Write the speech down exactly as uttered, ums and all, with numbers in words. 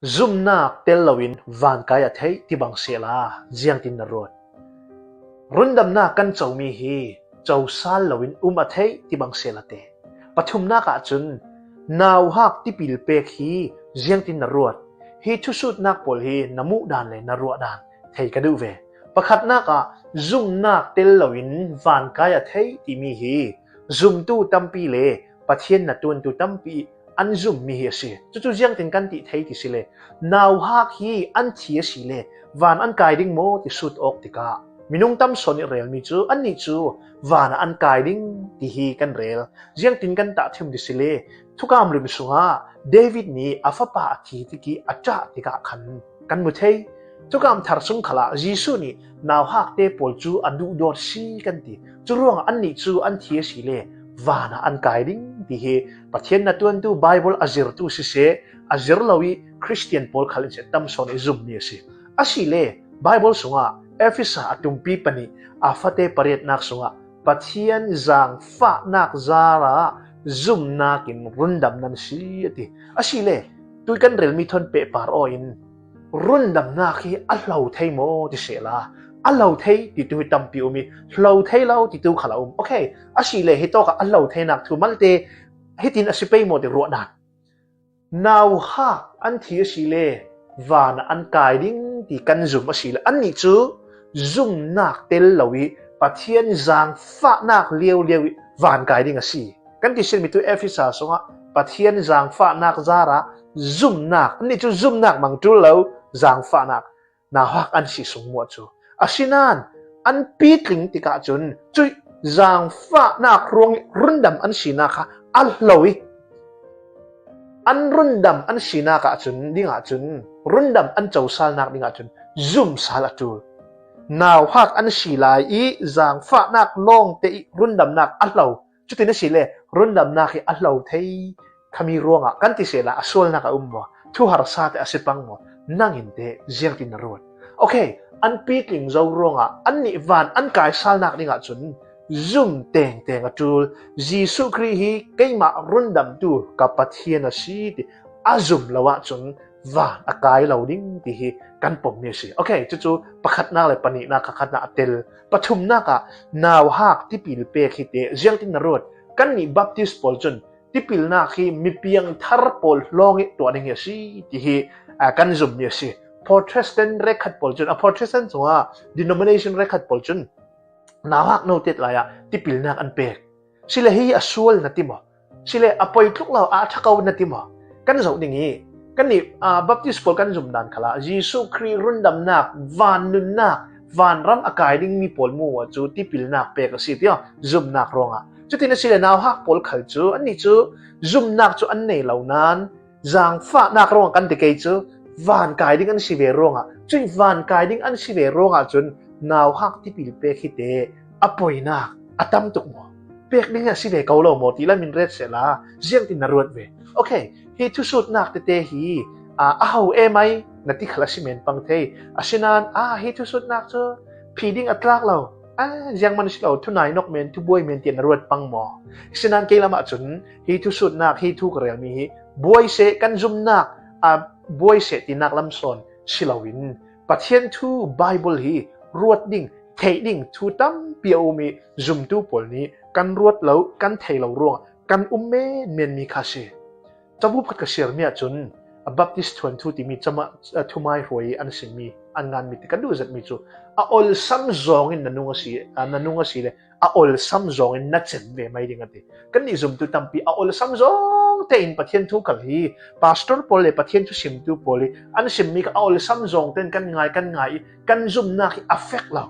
Zumnak tel loin vankai a theih ti bang sehla ziangtin na ruat? Rundamnak kan comi hi cosal loin um a theih ti bang sehla te. Pathumnak ah cun nauhak tipil pek hi ziangtin na ruat? Hi thusutnak pawl hi na muh dan le na ruah dan thei ka duh ve. Pakhatnak ah zumnak tel loin vankai a theih timi hi zumtu tampi le Pathian na tuantu tampi an zummi hi a si. Cucu ziangtin kan ti thei ti si le, nauhak hi an thi a si le van an kai ding maw ti sut awk tikah minung tam sawn ih relmi cu annih cu van ah an kai ding ti hi kan rel. Ziangtin kan tahthim ti si le, Thukam lim sungah David nih a fapa a thi tikih a ṭah tikah khan kan mu thei. Thukam thar sung khalah Jesuh nih nauhakte pawl cu a duhdawt si kan ti. Curuangah annih cu an thi a si le van ah an kai ding ti hi Pathian na tuantu Bible a zirtu siseh, a zir lo ih Khristian pawl khal in seh tam sawn ih zummi a si. A si le Bible sungah Efesa a tumpi panih a fate pariatnak sungah Pathian zaangfahnak zarah zumnak in rundam nan si a ti. A si le tui kan relmi thawn pehpar aw in rundamnak hi a hlo thei maw ti sehla, a hlo thei titu hi tampi um ih hlo thei lo titu khal a um. Okay, a si le hi tawkah a hlo theinak thu malte hitin a si pei maw ti ruah dan. Nauhak an thi a si le van ah an kai ding ti kan zum a si le annih cu zumnak tel lo ih Pathian zaangfahnak liauliau ih van kai ding a si. Kan ti sinmi tu Efesa sungah Pathian zaangfahnak zarah zumnak, annih cu zumnak mang ṭul lo, zaangfahnak nauhak an si sung muah cu. Asinain an pitling tikah cun cuih zaangfahnak ruang ih rundam an sinak kha a hlo ih an rundam an sinak ah cun, dingah cun, rundam an cosalnak dingah cun zumsal a ṭul. Nauhak an si lai ih zaangfahnak lawngte ih rundamnak a hlo. Cutin a si le rundamnak hi a hlo thei khami ruangah kan ti sehla a sualnak a um maw? Thuharsa te a si pang maw? Nang in teh ziangtin na ruat? Okay, an pitling zo ruangah annih van an kaisalnak dingah cun zum tengteng a ṭul. Jesuh Khrih hi keimah rundamtu ka Pathian a si ti a zum lo ahcun van a kai lo ding ti hi kan pommi a si. Okay, cucu pakhatnak le panihnak kha khatnak a tel. Pathumnak ah nauhak tipil pek hi teh ziangtin na ruat? Kannih Baptist pawl cun tipilnak hi mipiang thar pawl hlawng ih tuah ding hi a si ti hi, aa, kan zummi a si. Protestant rekkhat pawl cun, a Protestant cungah denomination rekkhat pawl cun nauhak no tet lai ah tipilnak an pek. Si le hi a sual na ti maw? Si le a poi tluk lo, a ṭha ko na ti maw? Kan zoh ding ih kannih, aa, Baptist pawl kan zumdan khalah Jesuh Khrih rundamnak, van nunnak, vanram a kai dingmi pawl mu ah cu tipilnak pek a si tiah zumnak ruangah. Cutin a si le nauhak pawl khal cu annih cu zumnak cu an nei lo nain zaangfahnak ruangah kan ti kei cu van kai ding an si ve ruangah, cuih van kai ding an si ve ruangah cun nauhak tipil pek hi teh a poinak a tam tuk maw? Pek ding a si ve ko lo maw ti lam in ret sehla ziangtin na ruat ve? Okay, hi thusutnak tete hi, aa, a ho em ai na ti khal a si men pang thei. Asinain, aa, hi thusutnak cu phi ding a tlak lo, aa, ziangman a si lo, thunai nok men, thubuai men tiah na ruat pang maw? Asinain kei lamah cun hi thusutnak, hi thu ka relmi hi buai seh, kan zumnak, aa, buai seh tinak lam sawn si loin Pathian thu Bible hi ruat ding, theih ding thu tampi a um ih zumtu pawl nih kan ruat lo, kan thei lo ruangah kan um menmenmi kha a si. Cabu pakhat ka siarmi ahcun a Baptist thuanthu timi cama, a, thumai hruai ih an simmi, an nganmi ti ka duh zetmi cu a olsam zawngin na nung a si, a, na nung a si le a olsam zawngin na cem ve mai ding a ti. Kannih zumtu tampi a olsam zawng tein Pathian thu khal hi pastor pawl le Pathian thusimtu pawl hi an simmi kha a olsam zawng tein kan ngai, kan ngai ih kan zumnak hi a fek lo.